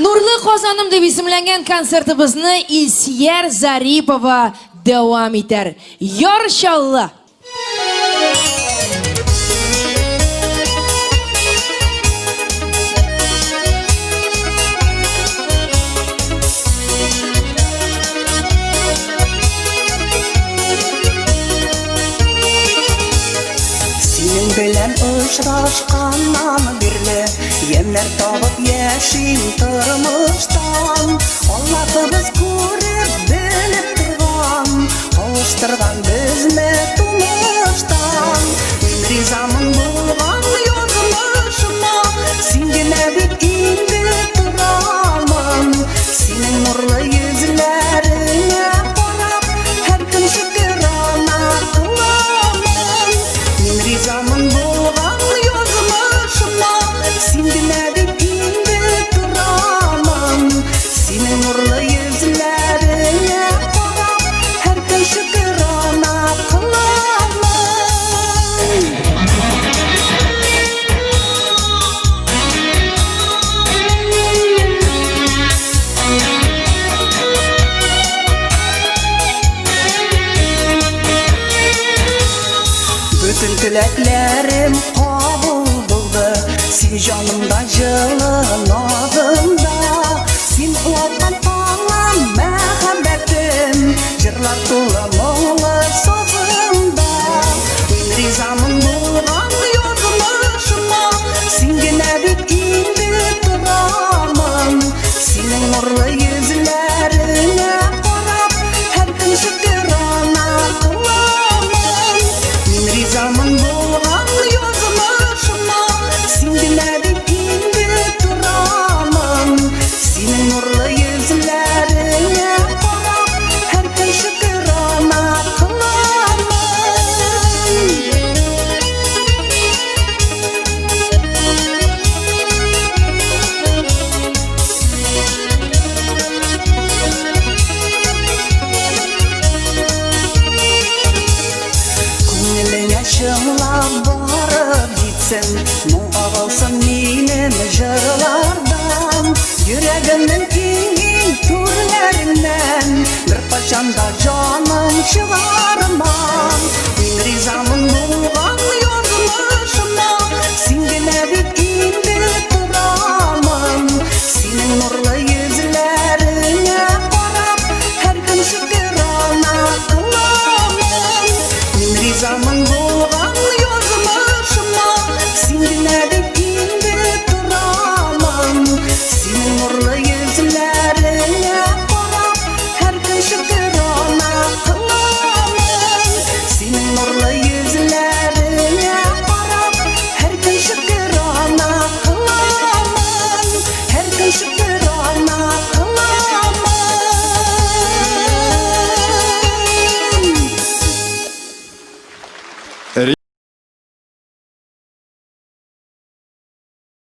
Нурлы Казаным дип исемләнгән концертыбызны Илсияр Зарипова дәвам итәр. Яр Чаллы! Синең белән очрашканнан бирле Ямьнәр табып яшим тормыштан. Аллаһыбыз күреп, белеп торган, Кавыштырган безне тумыштан. Мин ризамын булган язмышыма, Син генә дип инде торамын. Синең нурлы йөзләреңә карап, Һәр көн шөкерана кыламын. Мин ризамын булган язмышыма, Син генә дип инде торамын. Синең нурлы йөзләреңә карап, Һәр көн шөкерана кыламын. Бөтен теләкләрем кабул булды, Син җанымда җылы назыңда. Син уаткан таңым, мәхәббәтем, Җырлар тулы моңлы сазыңда. Мин ризамын булган язмышыма, Син генә дип инде торамын. Синең нурлы йөзләреңә карап, Һәр көн шөкерана кыламын. Мин ризамын булган язмышыма, Син генә дип инде торамын. Синең нурлы йөзләреңә карап, Һәр көн шөкерана кыламын. Күңелеңә чыңлап барып җитсен, Моң агылсын минем җырлардан. Йөрәгемнең